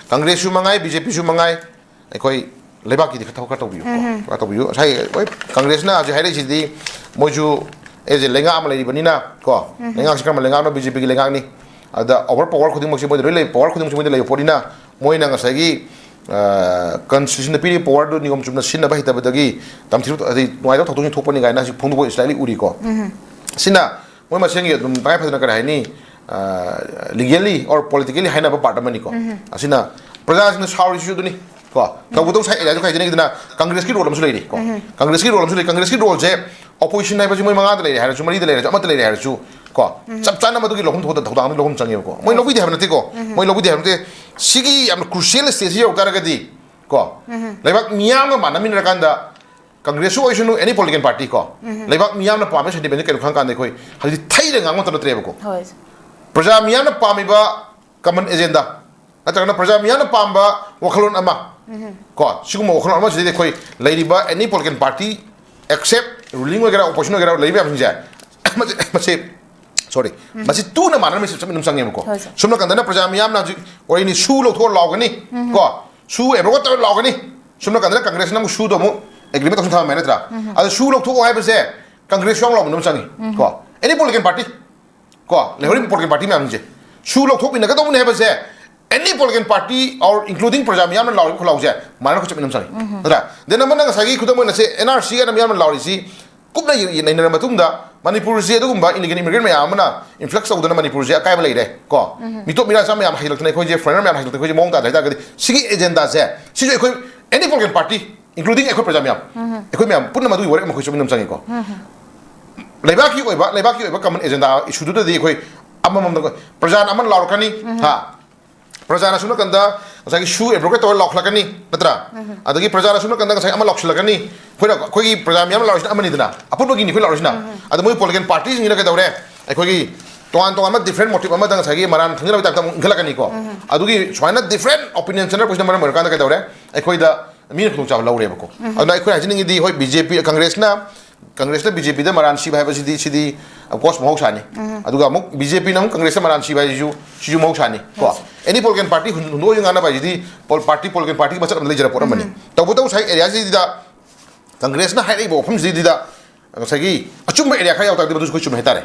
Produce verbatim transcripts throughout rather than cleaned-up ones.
ꯀꯪꯒ꯭ꯔꯦꯁꯁꯨ ꯃꯉꯥꯏ, B J ꯄꯤꯁꯨ ꯃꯉꯥꯏ, ꯑꯩꯈꯣꯏ ꯂꯩꯕꯥꯛꯀꯤꯗꯤ ꯈꯔ ꯊꯕꯛ ꯈꯔ ꯇꯧꯕꯤꯌꯨ꯫ ꯈꯔ ꯇꯧꯕꯤꯌꯨ꯫ ꯉꯁꯥꯏ ꯍꯣꯏ, ꯀꯪꯒ꯭ꯔꯦꯁꯅ ꯍꯧꯖꯤꯛ ꯍꯥꯏꯔꯛꯏꯁꯤꯗꯤ ꯃꯣꯏꯁꯨ ꯑꯦꯁ ꯑꯦ ꯂꯩꯉꯥꯛ ꯑꯃ ꯂꯩꯔꯤꯕꯅꯤꯅ ꯀꯣ, ꯂꯩꯉꯥꯛꯁꯤ ꯀꯔꯝꯕ ꯂꯩꯉꯥꯛꯅꯣ? ꯕꯤ ꯖꯦ ꯄꯤꯒꯤ ꯂꯩꯉꯥꯛꯅꯤ꯫ ꯑꯗ ꯑꯣꯚꯔ ꯄꯋꯥꯔ ꯈꯨꯗꯤꯡꯃꯛꯁꯤ ꯃꯣꯏꯗ ꯂꯣꯏ ꯂꯩ, ꯄꯋꯥꯔ ꯈꯨꯗꯤꯡꯃꯛꯁꯤ ꯃꯣꯏꯗ ꯂꯩꯕ ꯄꯣꯠꯅꯤꯅ ꯃꯣꯏꯅ ꯉꯁꯥꯏꯒꯤ ꯀꯟꯁꯇꯤꯇ꯭ꯌꯨꯁꯟꯗ ꯄꯤꯔꯤꯕ ꯄꯋꯥꯔꯗꯨ ꯅꯤꯌꯣꯝ ꯆꯨꯝꯅ ꯁꯤꯖꯤꯟꯅꯕ ꯍꯩꯇꯕꯗꯒꯤ ꯇꯝꯊꯤꯕ, ꯍꯥꯏꯗꯤ ꯅꯨꯡꯉꯥꯏꯇꯕ ꯊꯧꯗꯣꯛꯁꯤꯡ ꯊꯣꯛꯄꯅꯤ ꯀꯥꯏꯅ ꯍꯧꯖꯤꯛ ꯐꯣꯡꯗꯣꯛꯄ ꯏꯁꯂꯥꯏꯠꯂꯤ ꯎꯔꯤꯀꯣ꯫ ꯁꯤꯅ ꯃꯣꯏ ꯃꯁꯦꯟꯒꯤ ꯑꯗꯨꯝ ꯇꯉꯥꯏ ꯐꯗꯅ ꯀꯔꯤ ꯍꯥꯏꯅꯤ, ꯂꯤꯒꯦꯜꯂꯤ ꯑꯣꯔ ꯄꯣꯂꯤꯇꯤꯀꯦꯜꯂꯤ ꯍꯥꯏꯅꯕ ꯄꯥꯔꯠ ꯑꯃꯅꯤꯀꯣ꯫ ꯑꯁꯤꯅ ꯄ꯭ꯔꯖꯥꯁꯤꯡꯅ ꯁꯥꯎꯔꯤꯁꯤꯁꯨ ꯑꯗꯨꯅꯤ ꯀꯣ꯫ ꯇꯧꯕꯇꯕꯨ ꯉꯁꯥꯏ ꯑꯦꯂꯥꯏꯗꯣ ꯈꯥꯏꯖꯅꯤꯡꯗꯅ ꯀꯪꯒ꯭ꯔꯦꯁꯀꯤ ꯔꯣꯜ ꯑꯃꯁꯨ ꯂꯩꯔꯤ ꯀꯣ꯫ ꯀꯪꯒ꯭ꯔꯦꯁꯀꯤ ꯔꯣꯜ ꯑꯃꯁꯨ ꯂꯩ꯫ ꯀꯪꯒ꯭ꯔꯦꯁꯀꯤ ꯔꯣꯜꯁꯦ ꯑꯣꯄꯣꯖꯤꯁꯟ ꯍꯥꯏꯕꯁꯤ ꯃꯣꯏ ꯃꯉꯥꯗ ꯂꯩꯔꯦ ꯍꯥꯏꯔꯁꯨ, ꯃꯔꯤꯗ ꯂꯩꯔꯦ ꯍꯥꯏꯔꯁꯨ, ꯑꯃꯠꯇ ꯂꯩꯔꯦ ꯍꯥꯏꯔꯁꯨ ꯀꯣ, ꯆꯞ ꯆꯥꯅ ꯃꯗꯨꯒꯤ ꯂꯧꯐꯝ ꯊꯣꯛꯄ ꯊꯧꯗꯥꯡꯗꯤ ꯂꯧꯐꯝ ꯆꯪꯉꯦꯕꯀꯣ꯫ ꯃꯣꯏ ꯂꯧꯕꯤꯗꯦ ꯍꯥꯏꯕ ꯅꯠꯇꯦꯀꯣ꯫ ꯃꯣꯏ ꯂꯧꯕꯤꯗꯦ ꯍꯥꯏꯕ ꯅꯠꯇꯦ꯫ ꯁꯤꯒꯤ ꯌꯥꯝꯅ ꯀ꯭ꯔꯨꯁꯤꯌꯦꯜ ꯁ꯭ꯇꯦꯖꯁꯤ ꯌꯧꯔꯛ ꯇꯥꯔꯒꯗꯤ ꯀꯣ, ꯂꯩꯕꯥꯛ ꯃꯤꯌꯥꯝꯒ ꯃꯥꯟꯅꯃꯤꯟꯅꯔꯀꯥꯟꯗ ꯀꯪꯒ꯭ꯔꯦꯁꯁꯨ ꯑꯣꯏꯁꯅꯨ, ꯑꯦꯅꯤ ꯄꯣꯂꯤꯇꯤꯀꯦꯜ ꯄꯥꯔꯇꯤ ꯀꯣ, ꯂꯩꯕꯥꯛ ꯃꯤꯌꯥꯝꯅ ꯄꯥꯝꯃꯤꯕ ꯁꯦꯟꯇꯤꯃꯦꯟꯁꯦ ꯀꯩꯅꯣ ꯈꯪ ꯀꯥꯟꯗ ꯑꯩꯈꯣꯏ ꯍꯧꯖꯤꯛꯇꯤ ꯊꯩꯔꯒ ꯉꯥꯡꯕ ꯃꯇꯝ ꯅꯠꯇ꯭ꯔꯦꯕꯀꯣ꯫ ꯍꯣꯏ꯫ ꯄ꯭ꯔꯖꯥ ꯃꯤꯌꯥꯝꯅ ꯄꯥꯝꯃꯤꯕ ꯀꯃꯟ ꯑꯦꯖꯦꯟꯗꯥ ꯅꯠꯇ꯭ꯔꯒꯅ ꯄ꯭ꯔꯖꯥ ꯃꯤꯌꯥꯝꯅ ꯄꯥꯝꯕ ꯋꯥꯈꯜꯂꯣꯟ ꯑꯃ ꯀꯣ, ꯁꯤꯒꯨꯝꯕ ꯋꯥꯈꯜꯂꯣꯟ ꯑꯃꯁꯤꯗꯩꯗ ꯑꯩꯈꯣꯏ ꯂꯩꯔꯤꯕ ꯑꯦꯅꯤ ꯄꯣꯂꯤꯇꯤꯀꯦꯜ ꯄꯥꯔꯇꯤ, ꯑꯦꯛꯁꯦꯞ ꯔꯨꯂꯤꯡ ꯑꯣꯏꯒꯦꯔꯥ ꯑꯣꯄꯣꯖꯤꯁꯟ ꯑꯣꯏꯒꯦꯔꯥ, ꯂꯩꯔꯤꯕ ꯃꯌꯥꯝꯁꯤꯡꯁꯦ ꯃꯁꯤ, ꯃꯁꯤ, ꯁꯣꯔꯤ, ꯃꯁꯤ ꯇꯨꯅ ꯃꯥꯟꯅꯅ ꯃꯁꯤ ꯆꯠꯃꯤꯟꯅꯕ ꯆꯪꯉꯦꯕꯀꯣ꯫ ꯍꯣꯏ, ꯁꯥꯔ꯫ ꯁꯣꯝ ꯅꯥꯀꯟꯗꯅ ꯄ꯭ꯔꯖꯥ ꯃꯤꯌꯥꯝꯅ ꯍꯧꯖꯤꯛ ꯑꯣꯏꯔꯤꯅꯤ, ꯁꯨ ꯂꯧꯊꯣꯛꯑ ꯂꯥꯎꯒꯅꯤ ꯀꯣ, ꯁꯨ ꯑꯦꯕ꯭ꯔꯣꯒꯦꯠ ꯇꯧꯔ ꯂꯥꯎꯒꯅꯤ꯫ ꯁꯣꯝ ꯅꯥꯀꯟꯗꯅ ꯀꯪꯒ꯭ꯔꯦꯁꯅ ꯑꯃꯨꯛ ꯁꯨꯗꯣ ꯑꯃꯨꯛ ꯑꯦꯒ꯭ꯔꯤꯃꯦꯟ ꯇꯧꯁꯤꯟ ꯊꯝꯃꯝꯃꯦ ꯅꯠꯇ꯭ꯔꯥ? ꯑꯗ ꯁꯨ ꯂꯧꯊꯣꯛꯑꯣ ꯍꯥꯏꯕꯁꯦ ꯀꯪꯒ꯭ꯔꯦꯁ ꯌꯥꯎꯅ ꯂꯥꯎꯃꯤꯟꯅꯕ ꯆꯪꯉꯤ ꯀꯣ꯫ ꯑꯦꯅꯤ ꯄꯣꯂꯤꯇꯤꯀꯦꯜ ꯄꯥꯔꯇꯤ ꯀꯣ, ꯂꯩꯍꯧꯔꯤꯕ ꯄꯣꯂꯤꯇꯤꯀꯦꯜ ꯄꯥꯔꯇꯤ ꯃꯌꯥꯝꯁꯦ ꯁꯨ ꯂꯧꯊꯣꯛꯃꯤꯟꯅꯒꯗꯧꯕꯅꯤ ꯍꯥꯏꯕꯁꯦ ꯑꯦꯅꯤ ꯄꯣꯂꯤꯇꯤꯀꯦꯜ ꯄꯥꯔꯇꯤ ꯑꯣꯔ ꯏꯟꯀ꯭ꯂꯨꯗꯤꯡ ꯄ꯭ꯔꯖꯥ ꯃꯤꯌꯥꯝꯅ ꯂꯥꯎꯔꯤꯕ ꯈꯨꯂꯥꯎꯁꯦ ꯃꯥꯟꯅꯅ ꯑꯩꯈꯣꯏ ꯆꯠꯃꯤꯟꯅꯕ ꯆꯪꯉꯤ ꯅꯠꯇ꯭ꯔꯥ? ꯗꯦꯟ ꯑꯃꯅ ꯉꯁꯥꯏꯒꯤ ꯈꯨꯗꯝ ꯑꯣꯏꯅ ꯁꯦ ꯑꯦꯟ ꯑꯥꯔ ꯁꯤ ꯑꯅ ꯃꯤꯌꯥꯝꯅ ꯂꯥꯎꯔꯤꯁꯤ ꯀꯨꯞꯅ ꯌꯦꯡ-, ꯅꯩꯅꯔ ꯃꯇꯨꯡꯗ ꯃꯅꯤꯄꯨꯔꯁꯦ ꯑꯗꯨꯒꯨꯝꯕ ꯏꯂꯤꯒꯦꯜ ꯏꯃꯤꯒ꯭ꯔꯦꯟ ꯃꯌꯥꯝ ꯑꯃꯅ ꯏꯟꯐ꯭ꯂꯛꯁ ꯇꯧꯗꯅ ꯃꯅꯤꯄꯨꯔꯁꯦ ꯑꯀꯥꯏꯕ ꯂꯩꯔꯦ ꯀꯣ꯫ ꯃꯤꯇꯣꯞ ꯃꯤꯔꯥ ꯆꯥꯝ ꯃꯌꯥꯝ ꯍꯩꯒꯠꯂꯛꯇꯅ ꯑꯩꯈꯣꯏꯁꯦ ꯐꯣꯔꯦꯅꯔ ꯃꯌꯥꯝ ꯍꯩꯒꯠꯂꯛꯇꯅ ꯑꯩꯈꯣꯏꯁꯦ ꯃꯑꯣꯡ ꯇꯥꯗ꯭ꯔꯦ ꯍꯥꯏꯇꯥꯔꯒꯗꯤ ꯁꯤꯒꯤ ꯑꯦꯖꯦꯟꯗꯥꯁꯦ ꯁꯤꯁꯨ ꯑꯩꯈꯣꯏ ꯑꯦꯅꯤ ꯄꯣꯂꯤꯇꯤꯀꯦꯜ ꯄꯥꯔꯇꯤ ꯏꯟꯀ꯭ꯂꯨꯗꯤꯡ ꯑꯩꯈꯣꯏ ꯄ꯭ꯔꯖꯥ ꯃꯌꯥꯝ, ꯑꯩꯈꯣꯏ ꯃꯌꯥꯝ ꯄꯨꯟꯅ ꯃꯗꯨꯒꯤ ꯋꯥꯔꯦꯞ ꯑꯃ ꯑꯩꯈꯣꯏ ꯆꯠꯃꯤꯟꯅꯕ ꯆꯪꯉꯤꯀꯣ꯫ ꯂꯩꯕꯥꯛꯀꯤ ꯑꯣꯏꯕ, ꯂꯩꯕꯥꯛꯀꯤ ꯑꯣꯏꯕ ꯀꯃꯟ ꯑꯦꯖꯦꯟꯗꯥ ꯏꯁꯨꯗꯨꯗꯗꯤ ꯑꯩꯈꯣꯏ ꯑꯃꯃꯝꯗ ꯑꯩꯈꯣꯏ ꯄ꯭ꯔꯖꯥꯅ ꯑꯃ ꯂꯥꯎꯔꯛꯀꯅꯤ, ꯍꯥ, ꯄ꯭ꯔꯖꯥꯅ ꯑꯁꯨꯝ ꯅꯥꯀꯟꯗ ꯉꯁꯥꯏꯒꯤ ꯁꯨ ꯑꯦꯕ꯭ꯔꯣꯒꯦꯠ ꯇꯧꯔ ꯂꯥꯎꯈꯠꯂꯛꯀꯅꯤ ꯅꯠꯇ꯭ꯔꯥ? ꯑꯗꯒꯤ ꯄ꯭ꯔꯖꯥꯅ ꯑꯁꯨꯝ ꯅꯥꯀꯟꯗ ꯉꯁꯥꯏ ꯑꯃ ꯂꯥꯎꯁꯤꯜꯂꯛꯀꯅꯤ꯫ ꯑꯩꯈꯣꯏꯅ, ꯑꯩꯈꯣꯏꯒꯤ ꯄ꯭ꯔꯖꯥ ꯃꯌꯥꯝ ꯂꯥꯎꯔꯤꯁꯤꯅ ꯑꯃꯅꯤꯗꯅ, ꯑꯄꯨꯟꯕꯒꯤꯅꯤ ꯑꯩꯈꯣꯏ ꯂꯥꯎꯔꯤꯁꯤꯅ꯫ ꯑꯗ ꯃꯣꯏ ꯄꯣꯂꯤꯇꯤꯀꯦꯜ ꯄꯥꯔꯇꯤꯁꯤꯡꯁꯤꯅ ꯀꯩꯗꯧꯔꯦ? ꯑꯩꯈꯣꯏꯒꯤ ꯇꯣꯉꯥꯟ ꯇꯣꯉꯥꯟꯕ ꯗꯤꯐ꯭ꯔꯦꯟ ꯃꯣꯇꯤꯞ ꯑꯃꯗ ꯉꯁꯥꯏꯒꯤ ꯃꯔꯥꯟ ꯈꯪꯖꯅꯕꯒꯤ ꯇꯥꯏꯞꯇ ꯑꯃꯨꯛ ꯏꯟꯈꯠꯂꯛꯀꯅꯤꯀꯣ꯫ ꯑꯗꯨꯒꯤ ꯁꯨꯃꯥꯏꯅ ꯗꯤꯐ꯭ꯔꯦꯟ ꯑꯣꯄꯤꯅꯤꯌꯟ ꯆꯦꯟꯅꯔꯛꯄꯁꯤꯅ ꯃꯔꯝ ꯑꯣꯏꯔꯀꯥꯟꯗ ꯀꯩꯗꯧꯔꯦ? ꯑꯩꯈꯣꯏꯗ ꯃꯤꯅ ꯈꯨꯗꯣꯡꯆꯥꯕ ꯂꯧꯔꯦꯕꯀꯣ꯫ ꯑꯗꯨꯅ ꯑꯩꯈꯣꯏꯅ ꯍꯥꯏꯖꯅꯤꯡꯉꯤꯗꯤ, ꯍꯣꯏ, ꯕꯤ ꯖꯦ ꯄꯤ, ꯀꯪꯒ꯭ꯔꯦꯁꯅ, ꯀꯪꯒ꯭ꯔꯦꯁꯅ ꯕꯤ ꯖꯦ ꯄꯤꯗ ꯃꯔꯥꯟ ꯁꯤꯕ ꯍꯥꯏꯕꯁꯤꯗꯤ, ꯁꯤꯗꯤ of course ꯃꯍꯧꯁꯥꯅꯤ꯫ ꯑꯗꯨꯒ ꯑꯃꯨꯛ ꯕꯤ ꯖꯦ ꯄꯤꯅ ꯑꯃꯨꯛ ꯀꯪꯒ꯭ꯔꯦꯁꯇ ꯃꯔꯥꯟ ꯁꯤꯕ ꯍꯥꯏꯁꯤꯁꯨ, ꯁꯤꯁꯨ ꯃꯍꯧꯁꯥꯅꯤ ꯀꯣ꯫ Yes. ꯑꯦꯅꯤ ꯄꯣꯂꯤꯇꯤꯀꯦꯜ ꯄꯥꯔꯇꯤ ꯍꯨꯟꯗꯣꯛꯑꯒ ꯉꯥꯡꯅꯕ ꯍꯥꯏꯁꯤꯗꯤ ꯄꯣꯜ ꯄꯥꯔꯇꯤ ꯄꯣꯂꯤꯇꯤꯀꯦꯜ ꯄꯥꯔꯇꯤꯒꯤ ꯃꯁꯛ ꯑꯃ ꯂꯩꯖꯔꯛꯄ ꯄꯣꯠ ꯑꯃꯅꯤ꯫ ꯇꯧꯕꯇꯕꯨ ꯉꯁꯥꯏ ꯑꯦꯔꯤꯌꯥꯁꯤꯗ ꯀꯪꯒ꯭ꯔꯦꯁꯅ ꯍꯥꯏꯔꯛꯏꯕ ꯋꯥꯐꯝꯁꯤꯗ ꯉꯁꯥꯏꯒꯤ ꯑꯆꯨꯝꯕ ꯑꯦꯔꯤꯌꯥ ꯈꯔ ꯌꯥꯎ ꯇꯥꯔꯗꯤ ꯃꯗꯨꯁꯨ ꯑꯩꯈꯣꯏ ꯆꯨꯝꯃꯦ ꯍꯥꯏꯇꯥꯔꯦ꯫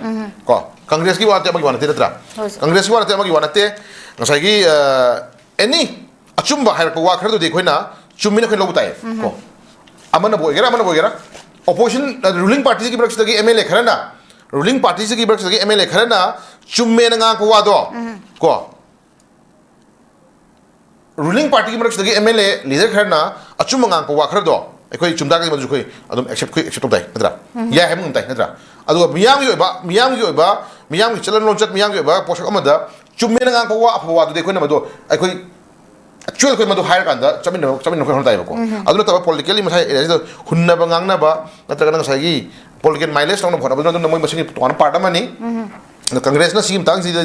ꯀꯣ, ꯀꯪꯒ꯭ꯔꯦꯁꯀꯤ ꯋꯥ ꯅꯠꯇꯦ, ꯑꯃꯒꯤ ꯋꯥ ꯅꯠꯇꯦ, ꯅꯠꯇ꯭ꯔꯥ? ꯍꯣꯏ, ꯁꯥꯔ꯫ ꯀꯪꯒ꯭ꯔꯦꯁꯀꯤ ꯋꯥ ꯅꯠꯇꯦ, ꯑꯃꯒꯤ ꯋꯥ ꯅꯠꯇꯦ꯫ ꯉꯁꯥꯏꯒꯤ ꯑꯦꯅꯤ ꯑꯆꯨꯝꯕ ꯍꯥꯏꯔꯛꯄ ꯋꯥ ꯈꯔꯗꯨꯗꯤ ꯑꯩꯈꯣꯏꯅ ꯆꯨꯝꯃꯤꯅ ꯑꯩꯈꯣꯏ ꯂꯧꯕ ꯇꯥꯏ꯫ ꯀꯣ, ꯑꯃꯅꯕꯨ ꯑꯣꯏꯒꯦꯔꯥ, ꯑꯃꯅꯕꯨ ꯑꯣꯏꯒꯦꯔꯥ, ꯑꯣꯄꯣꯖꯤꯁꯟ, ꯔꯨꯂꯤꯡ ꯄꯥꯔꯇꯤꯒꯤ ꯃꯔꯛꯁꯤꯗꯒꯤ ꯑꯦꯝ ꯑꯦꯜ ꯑꯦ ꯈꯔꯅ, ꯔꯨꯂꯤꯡ ꯄꯥꯔꯇꯤꯁꯤꯒꯤ ꯃꯔꯛꯁꯤꯗꯒꯤ ꯑꯦꯝ ꯑꯦꯜ ꯑꯦ ꯈꯔꯅ ꯆꯨꯝꯃꯦꯅ ꯉꯥꯡꯉꯛꯄ ꯋꯥꯗꯣ, ꯀꯣ, ꯔꯨꯂꯤꯡ ꯄꯥꯔꯇꯤꯒꯤ ꯃꯔꯛꯁꯤꯗꯒꯤ ꯑꯦꯝ ꯑꯦꯜ ꯑꯦ ꯂꯤꯗꯔ ꯈꯔꯅ ꯑꯆꯨꯝꯕ ꯉꯥꯡꯉꯛꯄ ꯋꯥ ꯈꯔꯗꯣ ꯑꯩꯈꯣꯏ ꯆꯨꯝ ꯇꯥꯔꯒꯗꯤ ꯃꯗꯨꯁꯨ ꯑꯩꯈꯣꯏ ꯑꯗꯨꯝ ꯑꯦꯛꯁꯦꯞ, ꯑꯩꯈꯣꯏ ꯑꯦꯛꯁꯦꯞ ꯇꯧ ꯇꯥꯏ, ꯅꯠꯇ꯭ꯔꯥ? ꯌꯥꯏ ꯍꯥꯏꯕ ꯉꯝ ꯇꯥꯏ, ꯅꯠꯇ꯭ꯔꯥ? ꯑꯗꯨꯒ ꯃꯤꯌꯥꯝꯒꯤ ꯑꯣꯏꯕ, ꯃꯤꯌꯥꯝꯒꯤ ꯑꯣꯏꯕ, ꯃꯤꯌꯥꯝꯒꯤ ꯆꯂꯟ ꯂꯣꯟꯆꯠ, ꯃꯤꯌꯥꯝꯒꯤ ꯑꯣꯏꯕ ꯄꯣꯠꯁꯛ ꯑꯃꯗ ꯆꯨꯝꯃꯦꯅ ꯉꯥꯡꯉꯛꯄ ꯋꯥ, ꯑꯐꯕ ꯋꯥꯗꯨꯗꯤ ꯑꯩꯈꯣꯏꯅ ꯃꯗꯨ ꯑꯩꯈꯣꯏ ꯑꯦꯛꯆꯨꯋꯦꯜ ꯑꯩꯈꯣꯏ ꯃꯗꯨ ꯍꯥꯏꯔꯀꯥꯟꯗ ꯆꯠꯃꯤꯟꯅꯕ, ꯆꯠꯃꯤꯟꯅꯕ ꯑꯩꯈꯣꯏ ꯍꯣꯠꯅ ꯇꯥꯏꯕꯀꯣ꯫ ꯑꯗꯨ ꯅꯠꯇꯕ ꯄꯣꯂꯤꯇꯤꯀꯦꯜꯂꯤ ꯃꯁꯥ ꯑꯦꯔꯤꯌꯥꯁꯤꯗ ꯍꯨꯟꯅꯕ ꯉꯥꯡꯅꯕ ꯅꯠꯇ꯭ꯔꯒꯅ ꯉꯁꯥꯏꯒꯤ ꯄꯣꯂꯤꯇꯤꯀꯦꯜ ꯃꯥꯏꯂꯦꯖ ꯂꯧꯅꯕ ꯍꯣꯠꯅꯕꯗꯨꯅ ꯑꯗꯨꯝ ꯃꯣꯏ ꯃꯁꯦꯟꯒꯤ ꯇꯣꯉꯥꯟꯕ ꯄꯥꯔꯠ ꯑꯃꯅꯤ꯫ ꯑꯗꯣ ꯀꯪꯒ꯭ꯔꯦꯁꯅ ꯁꯤꯒꯤ ꯃꯇꯥꯡꯁꯤꯗ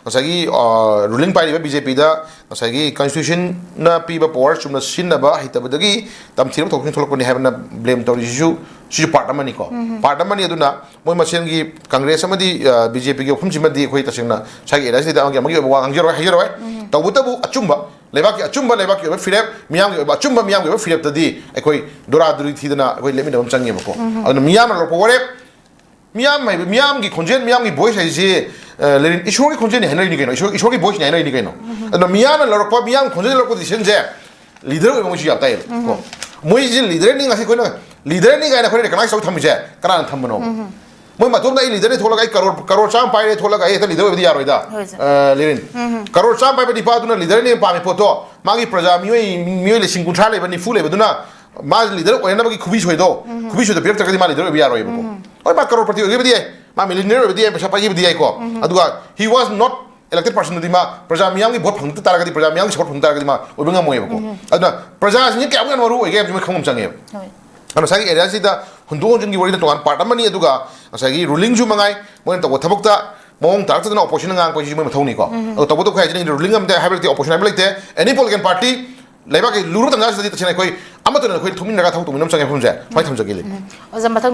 ꯉꯁꯥꯏꯒꯤ, ꯑ, ꯔꯨꯂꯤꯡ ꯄꯥꯏꯔꯤꯕ ꯕꯤ ꯖꯦ ꯄꯤꯗ ꯉꯁꯥꯏꯒꯤ ꯀꯟꯁꯇꯤꯇ꯭ꯌꯨꯁꯟꯅ ꯄꯤꯕ ꯄꯋꯥꯔ ꯆꯨꯝꯅ ꯁꯤꯖꯤꯟꯅꯕ ꯍꯩꯇꯕꯗꯒꯤ ꯇꯝꯊꯤꯔꯕ ꯊꯧꯗꯣꯛꯁꯤꯡ ꯊꯣꯛꯂꯛꯄꯅꯤ ꯍꯥꯏꯕꯅ ꯕ꯭ꯂꯦꯝ ꯇꯧꯔꯤꯁꯤꯁꯨ, ꯁꯤꯁꯨ ꯄꯥꯔꯠ ꯑꯃꯅꯤꯀꯣ꯫ ꯄꯥꯔꯠ ꯑꯃꯅꯤ꯫ ꯑꯗꯨꯅ ꯃꯣꯏ ꯃꯁꯦꯟꯒꯤ ꯀꯪꯒ꯭ꯔꯦꯁ ꯑꯃꯗꯤ, ꯑ, ꯕꯤ ꯖꯦ ꯄꯤꯒꯤ ꯋꯥꯐꯝꯁꯤꯃꯗꯤ ꯑꯩꯈꯣꯏ ꯇꯁꯦꯡꯅ ꯁ꯭ꯋꯥꯏꯒꯤ ꯑꯦꯔꯤꯌꯥꯁꯤꯗ ꯑꯃꯒꯤ, ꯑꯃꯒꯤ ꯑꯣꯏꯕ ꯋꯥ ꯉꯥꯡꯖꯔꯣꯏ, ꯍꯥꯏꯖꯔꯣꯏ꯫ ꯇꯧꯕꯇꯕꯨ ꯑꯆꯨꯝꯕ, ꯂꯩꯕꯥꯛꯀꯤ ꯑꯆꯨꯝꯕ, ꯂꯩꯕꯥꯛꯀꯤ ꯑꯣꯏꯕ ꯐꯤꯔꯦꯞ, ꯃꯤꯌꯥꯝꯒꯤ ꯑꯣꯏꯕ ꯑꯆꯨꯝꯕ, ꯃꯤꯌꯥꯝꯒꯤ ꯑꯣꯏꯕ ꯐꯤꯔꯦꯞꯇꯗꯤ ꯑꯩꯈꯣꯏ ꯗꯣꯔꯥꯗꯨꯔꯤ ꯊꯤꯗꯅ ꯑꯩꯈꯣꯏ ꯂꯦꯞꯃꯤꯟꯅꯕ ꯑꯃ ꯆꯪꯉꯦꯕꯀꯣ꯫ ꯑꯗꯨꯅ ꯃꯤꯌꯥꯝꯅ ꯂꯧꯔꯛꯄ ꯋꯥꯔꯦꯞ, ꯃꯤꯌꯥꯝ ꯍꯥꯏꯕ, ꯃꯤꯌꯥꯝꯒꯤ ꯈꯣꯟꯖꯦꯜ, ꯃꯤꯌꯥꯝꯒꯤ ꯚꯣꯏꯁ ꯍꯥꯏꯁꯦ, ꯑ, ꯂꯦꯅꯤꯟ, ꯏꯁꯣꯔꯒꯤ ꯈꯣꯟꯖꯦꯜꯅꯤ ꯍꯥꯏꯅꯔꯤꯅꯤ ꯀꯩꯅꯣ, ꯏꯁꯣꯔ, ꯏꯁꯣꯔꯒꯤ ꯚꯣꯏꯁꯅꯤ ꯍꯥꯏꯅꯔꯤꯅꯤ ꯀꯩꯅꯣ꯫ ꯑꯗꯨꯅ ꯃꯤꯌꯥꯝꯅ ꯂꯧꯔꯛꯄ, ꯃꯤꯌꯥꯝꯒꯤ ꯈꯣꯟꯖꯦꯜ ꯂꯧꯔꯛꯄ ꯗꯤꯁꯤꯖꯟꯁꯦ ꯂꯤꯗꯔ ꯑꯣꯏꯕ ꯃꯣꯏꯁꯨ ꯌꯥꯝ ꯇꯥꯏꯌꯦꯕ ꯀꯣ꯫ ꯃꯣꯏꯁꯦ ꯂꯤꯗꯔꯅꯤ, ꯉꯁꯤ ꯑꯩꯈꯣꯏꯅ ꯂꯤꯗꯔꯅꯤ ꯀꯥꯏꯅ ꯑꯩꯈꯣꯏꯅ ꯔꯤꯀꯒꯅꯥꯏꯁ ꯇꯧ ꯊꯝꯃꯤꯁꯦ ꯀꯅꯥꯅ ꯊꯝꯕꯅꯣ? ꯃꯣꯏ ꯃꯇꯣꯝꯗ ꯑꯩ ꯂꯤꯗꯔꯅꯤ ꯊꯣꯛꯂꯒ, ꯑꯩ ꯀꯔꯣꯔ, ꯀꯔꯣꯔ ꯆꯥꯝꯃ ꯄꯥꯏꯔꯦ ꯊꯣꯛꯂꯒ ꯑꯩ ꯍꯦꯛꯇ ꯂꯤꯗꯔ ꯑꯣꯏꯕꯗꯤ ꯌꯥꯔꯣꯏꯗ꯫ ꯍꯣꯏ, ꯁꯥꯔ꯫ ꯑ, ꯂꯦꯅꯤꯟ, ꯀꯔꯣꯔ ꯆꯥꯝꯃ ꯄꯥꯏꯕ ꯅꯤꯄꯥꯗꯨꯅ ꯂꯤꯗꯔꯅꯦ ꯄꯥꯝꯃꯤ ꯄꯣꯠꯇꯣ, ꯃꯥꯒꯤ ꯄ꯭ꯔꯖꯥ ꯃꯤꯑꯣꯏ, ꯃꯤꯑꯣꯏ ꯂꯤꯁꯤꯡ ꯀꯨꯟꯊ꯭ꯔꯥ ꯂꯩꯕ, ꯅꯤꯐꯨ ꯂꯩꯕꯗꯨꯅ ꯃꯥ ꯂꯤꯗꯔ ꯑꯣꯏꯅꯅꯕꯒꯤ ꯈꯨꯕꯤ ꯁꯣꯏꯗꯣ, ꯈꯨꯕꯤ ꯁꯣꯏꯗꯣ ꯄꯤꯔꯛꯇ꯭ꯔꯒꯗꯤ ꯃꯥ ꯂꯤꯗꯔ ꯑꯣꯏꯕ ꯌꯥꯔꯣꯏꯕꯀꯣ꯫ ꯍꯣꯏ, ꯃꯥ ꯀꯔꯣꯔꯄꯇꯤ ꯑꯣꯏꯒꯦꯕꯨꯗꯤ ꯌꯥꯏ, ꯃꯥ ꯃꯤꯂꯤꯅꯤꯌꯔ ꯑꯣꯏꯕꯗꯤ ꯌꯥꯏ, ꯄꯩꯁꯥ ꯄꯥꯏꯒꯦꯕꯨꯗꯤ ꯌꯥꯏꯀꯣ꯫ ꯑꯗꯨꯒ he was not elected personꯗꯤ, ꯃꯥ ꯄ꯭ꯔꯖꯥ ꯃꯤꯌꯥꯝꯒꯤ ꯚꯣꯠ ꯐꯪꯗ ꯇꯥꯔꯒꯗꯤ, ꯄ꯭ꯔꯖꯥ ꯃꯤꯌꯥꯝꯒꯤ ꯁꯄꯣꯔꯠ ꯐꯪꯗ ꯇꯥꯔꯒꯗꯤ ꯃꯥ ꯑꯣꯏꯕ ꯉꯝꯃꯣꯏꯕꯀꯣ꯫ ꯑꯗꯨꯅ ꯄ꯭ꯔꯖꯥꯁꯤꯡꯁꯦ ꯀꯌꯥꯃꯨꯛ ꯌꯥꯝꯅ ꯃꯔꯨ ꯑꯣꯏꯒꯦ ꯍꯥꯏꯕꯁꯤ ꯃꯣꯏ ꯈꯪꯕ ꯑꯃ ꯆꯪꯉꯦꯕ꯫ ꯍꯣꯏ꯫ ꯑꯗꯨꯅ ꯉꯁꯥꯏꯒꯤ ꯑꯦꯔꯤꯌꯥꯁꯤꯗ ꯍꯨꯟꯗꯣꯛ ꯍꯨꯟꯖꯤꯟꯒꯤ ꯋꯥꯔꯤꯅ ꯇꯣꯉꯥꯟ ꯄꯥꯔꯠ ꯑꯃꯅꯤ, ꯑꯗꯨꯒ ꯉꯁꯥꯏꯒꯤ ꯔꯨꯂꯤꯡꯁꯨ ꯃꯉꯥꯏ, ꯃꯣꯏꯅ ꯇꯧꯕ ꯊꯕꯛꯇ ꯃꯑꯣꯡ ꯇꯥꯔꯛꯇꯗꯅ ꯑꯣꯄꯣꯖꯤꯁꯟꯅ ꯉꯥꯡꯉꯛꯄꯁꯤꯁꯨ ꯃꯣꯏ ꯃꯊꯧꯅꯤꯀꯣ꯫ ꯑꯗꯣ ꯇꯧꯕꯇꯕꯨ ꯑꯩꯈꯣꯏ ꯍꯥꯏꯖꯅꯤꯡꯉꯤꯗꯤ ꯔꯨꯂꯤꯡ ꯑꯃꯗ ꯍꯥꯏꯕ ꯂꯩꯇꯦ, ꯑꯣꯄꯣꯖꯤꯁꯟ ꯍꯥꯏꯕ ꯂꯩꯇꯦ꯫ ꯑꯦꯅꯤ ꯄꯣꯂꯤꯇꯤꯀꯦꯜ ꯄꯥꯔꯇꯤ ꯂꯩꯕꯥꯛꯀꯤ ꯂꯨꯔꯕ ꯇꯥꯟꯖꯥꯁꯤꯗꯗꯤ ꯇꯁꯦꯡꯅ ꯑꯩꯈꯣꯏ ꯑꯃꯠꯇ ꯑꯣꯏꯅ ꯑꯩꯈꯣꯏ ꯊꯣꯛꯃꯤꯟꯅꯔꯒ ꯊꯕꯛ ꯇꯧꯃꯤꯟꯅꯕ ꯆꯪꯉꯦ ꯃꯐꯝꯁꯦ ꯁꯨꯃꯥꯏꯅ ꯊꯝꯖꯒꯦ꯫ ꯑꯣꯖꯥ, ꯃꯊꯪ